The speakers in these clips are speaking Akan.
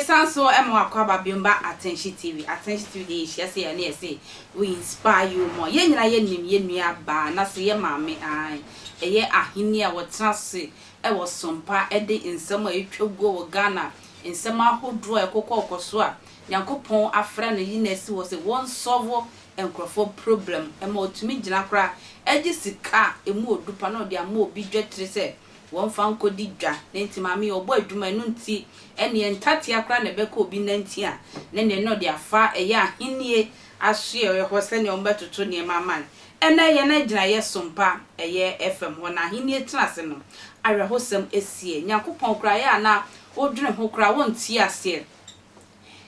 Mesan so ma wakɔ aba biom ba Attention TV. Attention TV deɛ yɛhyia sɛ yɛne yɛse we inspire you more. Yɛn nyinaa yɛnim yɛn nua baa na sɛ yɛ maame ae ɛyɛ ahenni a wɔtena ase wɔ sompa de nsɛm a ɛtwa guo wɔ Ghana nsɛm ahodoɔ a ɛkokɔ so a Nyankopɔn afrɛ no yi na asi hɔ sɛ wɔnsɔvo nkurɔfoɔ problem ma ɔtumi gyina koraa gye sika a ɛmu ɔdu pa na ɔde ama obi dwatire sɛ wɔmfa nkɔdi dwa. Na nti maame yi ɔbɔ adwuma, ɛno nti ɛneɛ ntatea koraa na ɛbɛka obi nanti a ne neɛ na ɔde afa ɛyɛ ahennie asoɛeɛ hɔ sɛdeɛ wɔbɛtoto nneɛma ama no. Ɛnnɛ yɛn agyinaeɛ sompa ɛyɛ FM hɔ na ahennie tena ase no awerɛhosɛm asie. Nyankopɔn koraa ɛyɛ a na wodwene ho koraa wonte aseɛ.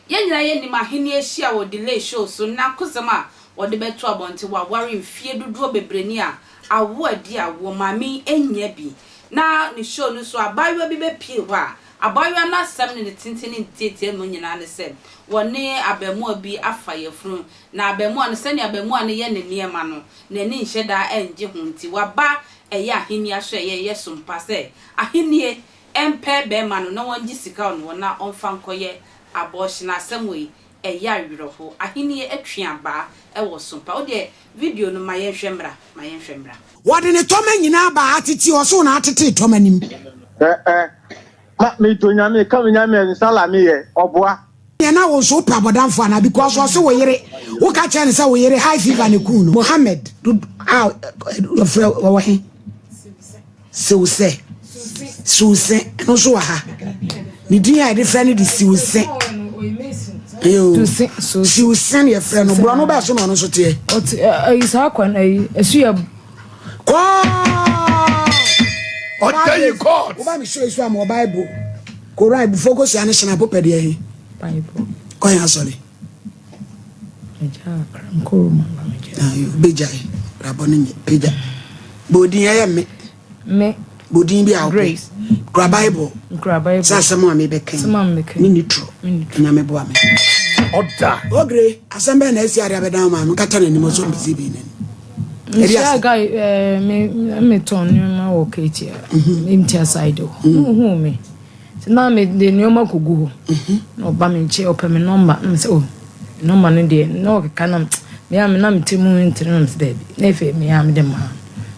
Yɛn nyinaa yɛnim ahenni ahyia wɔ Delay show so n'akosɛm a wɔde bɛto abɔnten waware mfie dodoɔ bebree ni a awo adi awoɔ maame yi nnya bi na ne show no so abaayewa bi bɛpue hɔ a abaayewa no asɛm ne ne tenten ne ne tiatia mu nyinaa ne sɛ wɔne abaamuwa bi afa yafunu na abaamuwa no sɛnea abaamuwa no yɛ ne nneɛma no n'ani nhyɛ da ngye ho nti waba ɛyɛ ahenni asoɛeɛ yɛ sompa sɛ ahennie Ɛmpɛ bɛɛma no na wɔngye sika ɔno hɔ na ɔmfa nkɔyɛ abortion asɛm wei ɛyɛ awerɛho ahennie atwe abaa ɛwɔ so mpa wodeɛ video no ma yɛnhwɛ mmra ma yɛnhwɛ mmra. Wɔde ne tɔma nyinaa baa atete ɔsoo na atetee tɔma nim. Eh eh ma me to nyame ka me nyame nsala me yɛ ɔboa. Neɛ na wo nso wopɛ abɔdamfo anaa because ɔse wo yere wo ka kyerɛ no sɛ wo yere high fever ne kuu no. Mohammed dodo a wɔfrɛ wɔwɔ he? Siwsɛ Siwsɛ ɛno nso wɔ ha ne din a yɛde frɛ no de Siwsɛ Siwsɛ ne yɛfrɛ no borɔno bɛɛ so na ɔno nso teɛ. Ɔte ɛyi saa kwan ɛyi ɛso yɛ. Kɔɔ. Ɔda yi court. Woba mi show yi so a mo Bible, Koran, ebufuo kosua ne hyena popɛ deɛ he. Bible. Kɔ yɛn asɔre. Megya akra mekɔ Roma ba megya. Ayo begyae brabɔ no nyɛ pagya. Bɔ odin ɛyɛ me. Me. Bɔ odin bi a wopɛ. Grace. Kura Bible. Nkura Bible. Sɛ asɛm a mebɛka yi. Asɛm a mebɛka yi. Menni toro. Menni toro. Nyame boa me. Ɔda. Ogre, asɛm bɛn na asi ade abɛdan wo maame? Nkata n'anim ɔsɔ mbisi bi n'anim. Ɛdi Mehyia asɛm. guy ɛɛ me metɔn nneɛma wɔ Ketia. Ntia side hɔ. Ohuu me. Nti na mede nneɛma kɔgu hɔ. Na ɔba me nkyɛn ɔpɛ me nɔmba. Na mesɛ oh nɔmba no deɛ na ɔkeka na me a na me tiri mu ntene na mesɛ daabi. Na afei me a mede maa no.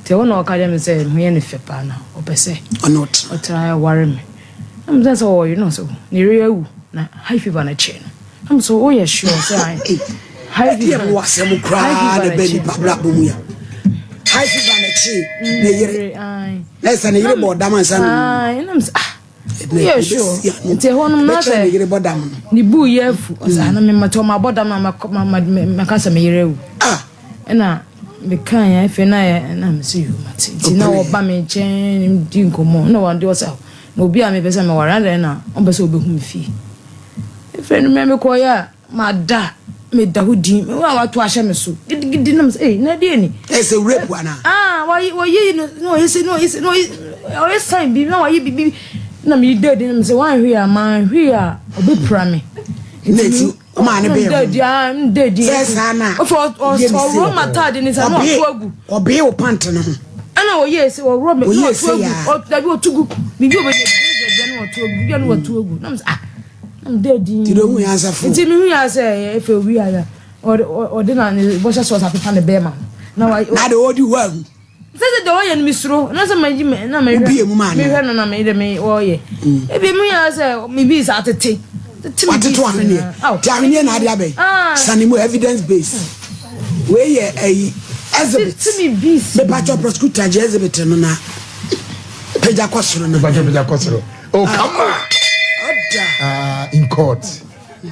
Nti ɛhɔ na ɔka kyerɛ me sɛ me ho yɛ no fɛ paa na ɔpɛ sɛ Ɔne wo tena. ɔtra ware me. Na mesɛ sɛ ɔwɔ yere na ɔsɛ oh ne yere awu na high fever no kyee no. Na mesɛ woyɛ sure sɛ ae high Ɛdeɛ fever mu asɛm high koraa fever na no ɛbɛ kyee nipa brabɔ mu ya. High fever na kyee ne ne yere. yere ae. Na ɛsɛ ne yere bɔ ɔdam ansa na owu. Ae na mesɛ ah Ɛdina woyɛ sure. ɛbɛsi ano. Nti ɛhɔ nom na Ɛbɛkyerɛ sɛ ne yere bɔ dam no. ne buu yɛ afu ɔsɛ ana me mate ɔma abɔ dam na maka sɛ me yere awu. Ah. Ɛna meka yɛn afei na yɛ na me sɛ yoo mate. Nti na Ɔpene. ɔba me nkyɛn ne me di nkɔmmɔ na wɔde ɔsɛ na obi a mepɛ sɛ meware adɛn na ɔmpɛ sɛ ɔbɛhu me fie. Afei no me mekɔyɛ a mada meda hɔ din me wa wato ahyɛ me so gidigidi na me sɛ ei na ɛdeɛ ni. Ɛyɛ sɛ rape anaa? Ah wɔyi wɔyi no na wɔyɛ sɛ na wɔyɛ sɛ na wɔyɛ ɔyɛ sign bi na wɔyɛ bibi na me da di na me sɛ wanhwɛ a manhwɛ a ɔbɛpira me. Na eti ɔmaa ne bɛn da di ah da di. Sɛ saa na ɔfɔ ɔwɔ m'ataade ne sa na ɔto agu. Ɔbee wo pant no ho. Ɛna ɔyɛ sɛ ɔwɔ me na Ɔyɛ ɔto sɛ agu yaa. ɔ dabi ɔto gu biribi a ɔbɛyɛ biribi na ɔto agu biribi a na ɔto agu na me sɛ ah na me da di. Ti de ohun yɛ asafo. Nti me hu yɛ sɛ efe owi ayɛ ɔde ɔde na ne bɔhyɛ sɔs apepa ne bɛɛma ho na wa. Na de ɔdi hɔ ahu. Sɛ sɛ deɛ ɔyɛ no mesuro na sɛ mayi me na mehwɛ Wobie mu maa no. mehwɛ no na me de me ɔyɛ ebi mu yɛ sɛ me bi sa atete tete me Watete bi ahweneɛ. Aw. Ti ahweneɛ na ade abɛn. Ah. Sane mu evidence base. Wei yɛ ɛyi exhibit. Tete me bi Mepatwa prosecutor gye exhibit no na pagya kɔ soro no. Pagya pagya kɔ soro. Oh, come on. Ɔda. Ah, in court. Ah,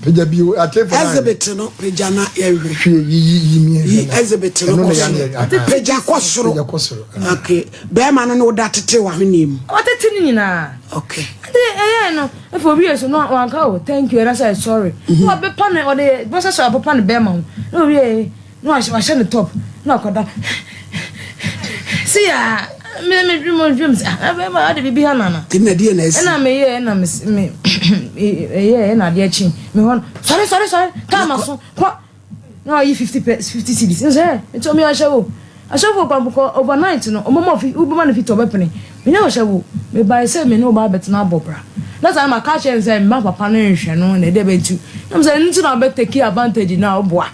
pagya bi o ate for Exhibit no pagya na yɛhwɛ. Hwɛ yi yi yi mi Yi exhibit no Ɛno kɔ na yɛ soro. ne aha. Pagya kɔ soro. Pagya kɔ soro. Ah. Okay. Bɛrima no ne woda tete w'ahweneɛ mu. Ɔtete ne nyinaa. Okay. Ade ɛyɛ no efe obi yɛ so no wanka o thank you ɛna sɛ sorry. Na ɔbɛpa ne ɔde bɔhyɛ sɔ apepa ne bɛrima ho na obi yɛ na wahyɛ wahyɛ ne top na ɔkɔda. Si ya me me dwom dwom sɛ ah bɛrima ɔde biribi ha nana. Nti na deɛ na asi. Ɛna me yɛ ɛna me me ɛyɛ ɛna adeɛ kye me hɔ no sɔre sɔre sɔre kaa ma so kɔ na ɔyi 50 pɛ 50 cedis nsɛ ɛ nti ɔmi ahyɛ wo ahyɛfo kwan kɔ overnight no ɔmo ma fi wobɛma no 50 ɔbɛpene menyɛ ɔhyɛ wo mebae sɛ me ne wo ba abɛtena abɔ bra. Na saa na maka akyerɛ no sɛ mma papa no nhwɛ no na ɛdɛ bɛnti. Na mesɛ ɛno nti na wobɛ take advantage na woboa.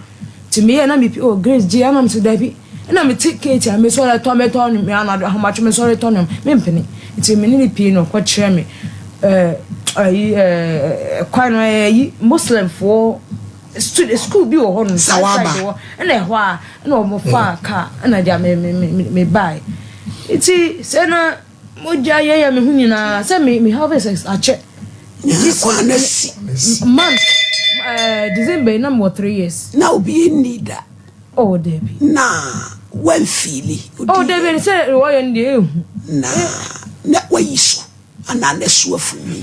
Nti meyɛ na mepi oh Grace gye ɛna mesɛ dabi. Ɛna mete Kate a mesɔre tɔ metɔ me anadwo ahomakye mesɔre tɔ nneɛma mempene. Nti me ne no pii na ɔkɔkyerɛ me ɛɛ ayi ɛɛ kwan no ɛyi Muslimfoɔ stud school bi wɔ hɔ nom saa side hɔ ɛna ɛhɔ a ɛna wɔn faa kaa ɛna gya me me me me bae. Nti sɛ na. Mogya yɛyɛ me ho nyinaa sɛ me me have sex akyɛ. This kwan na si. Month eh, December yi na mewɔ 3 years. Na obi nni da. Oh Debbie. Na wamfili. Oh Debbie sɛ wɔyɛ no deɛ ehu. Na na wayi so anaa na so afu mi.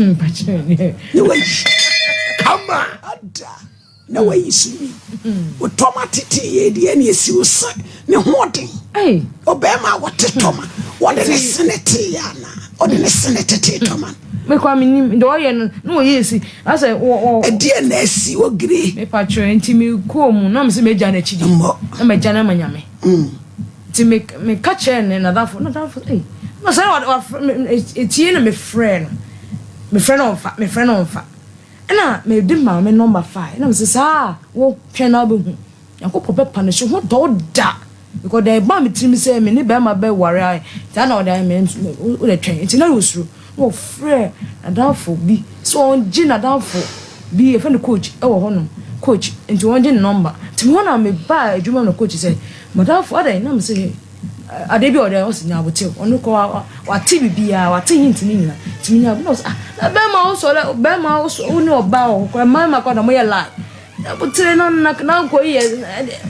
Na wayi. Kama. Ada. Na wayi so mi. Wotɔma tete yɛ deɛ na esi wo se ne ho ɔden. Ɔbɛrima a wɔte tɔma wɔde ne sene tee yɛ anaa ɔde ne sene tete tɔma. Mekɔ a menim deɛ ɔyɛ no na ɔyɛ esi asɛ wɔ wɔ. Ɛdeɛ na esi wɔ gire. Mepa kyerɛ nti me kɔɔ mu na mesɛ megya n'akyi di. Mmɔ. Na magya no ama Nyame. Nti me meka kyerɛ ne nadamfo nadamfo ei na sɛ wa etie na mefrɛ no mefrɛ no ɔmfa mefrɛ no ɔmfa. Ɛna mede maame nɔmba fae na mese saa wo twɛn na wobɛhu Nyankopɔn bɛpa ne so ho dɔ wo da because deɛ ɛbaa me tirim sɛ me ne bɛrima bɛware a saa na ɔde ayɛ me wo de twɛn nti na ɔsuro na ɔfrɛ n'adamfo bi sɛ ɔngye n'adamfo bi yɛfrɛ no coach ɛwɔ hɔnom coach nti ɔngye ne nɔmba nti me hɔ na mebaa adwuma mu na coach sɛ madamfo adɛn na mese Adeɛ bi a ɔde ayɛ ɔsi nya abotew ɔno kɔ wate biribiara wate hint ne nyina tumi nya na ɔsi ah na bɛrima wosɔre bɛrima wosɔ wo ne ɔbaa wɔ hɔ kora mmarima kora na mo yɛ lie na abotere na na na nkɔ yi yɛ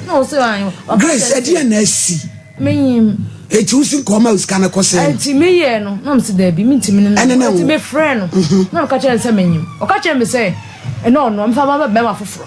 na ɔsi ayi. Grace ɛdeɛ na asi. Menyim. Eti wosi nkɔ ɔma sika no kɔ sɛn. Eti meyɛ no na ɔsi dɛbi mi ntumi ne no. Ɛne ne wo. Eti me frɛ no na ɔka kyerɛ no sɛ menyim ɔka kyerɛ me sɛ ɛna ɔno ɔmfa ma bɛrima foforɔ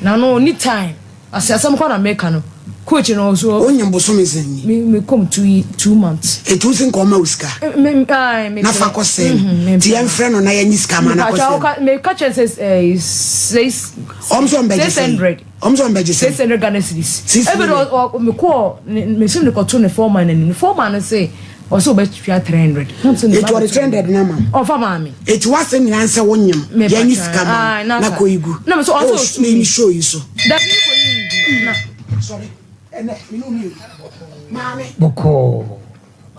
na ɔno ɔni time. Ase asɛm kɔ na meka no coach no ɔso. Wo nyim bosome sɛn ni? Me me kɔm 2 months. Eti wo si nka ɔma wo sika? Me ae me. Na fa kɔ sɛn no. Ti yɛn frɛ no na yɛn nyi sika ma na kɔ sɛn no. Me ka kyerɛ sɛ ɛɛ six. Ɔmo sɛ ɔmo bɛgye sɛn? 600. Ɔmo sɛ ɔmo bɛgye sɛn? 600 Ghana cedis. 6 million. Ebi ɔ me kɔɔ ne me si me kɔ to ne foreman n'anim ne foreman no se ɔsɛ ɔbɛtua 300. Eti ɔde 300 na ma wo? Ɔfa maa me. Eti w'asɛm nyinaa nsɛ wo nyem yɛn nyi sika ma wo na kɔ yi gu. Na me so ɔsɛ osu mi. Show yi so. Dabi mi kɔ yi ngu na. Sorry, ɛnɛ mi nu mi maame. Bɔkɔɔ.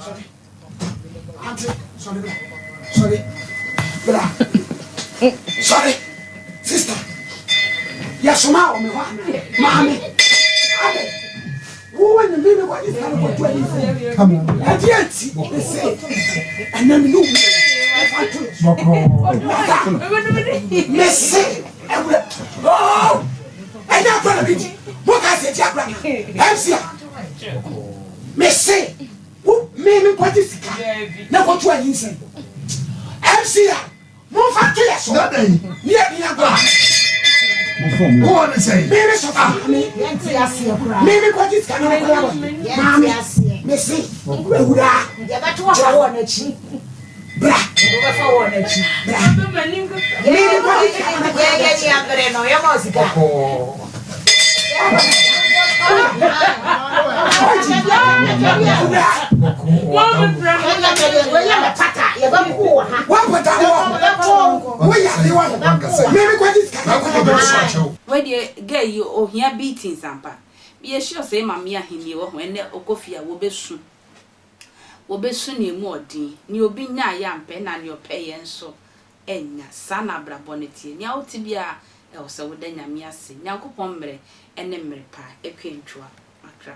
Sorry, aunty, sorry bra, sorry bra, sorry sister. Yasoma wɔ mi hɔ ana maame ade wo wɔ ne mi mi kɔ gye sika no kɔ tu ayi sɛ ɛdi eti ese ɛnɛ mi nu mi ɛfa to Bɔkɔɔ. Mese ɛwurɛ ooo ɛnyɛ akora na mi di mo ka se ti akora na mc a mese wo mi mi kɔ gye sika na kɔ tu ayi nsɛm mc a mo nfa to yɛ so Dada yi. ne yɛ di agorɔ. Wowɔ ne sɛn? Mi mi sɔfo maame mi mi kɔ gye sika na kɔ yɛ wɔ maame mese ewura kyerɛ wɔ bra bra mi mi kɔ gye sika na kɔ yɛ wɔ. Bɔkɔɔ. Bɔkɔɔ. Wapata wɔ woyare wɔ mímí kɔ gye sika na kɔ yɛ wɔ. Wei girl yi ohia beatings ampa. Meyɛ sure sɛ maame ahenni wɔ ho ɛnɛ ɔkɔ fie a wɔbɛsu. Wɔbɛsu ne emu ɔden. Nea obi nya ayɛ ampɛ na nea ɔpɛ yɛ nso ɛnya. Saa na abrabɔ no tie. Nea wote biara ɛwɔ sɛ woda Nyame ase. Nyankopɔn mmerɛ ɛne mmerɛ pa. Ɛkua ntwa akra.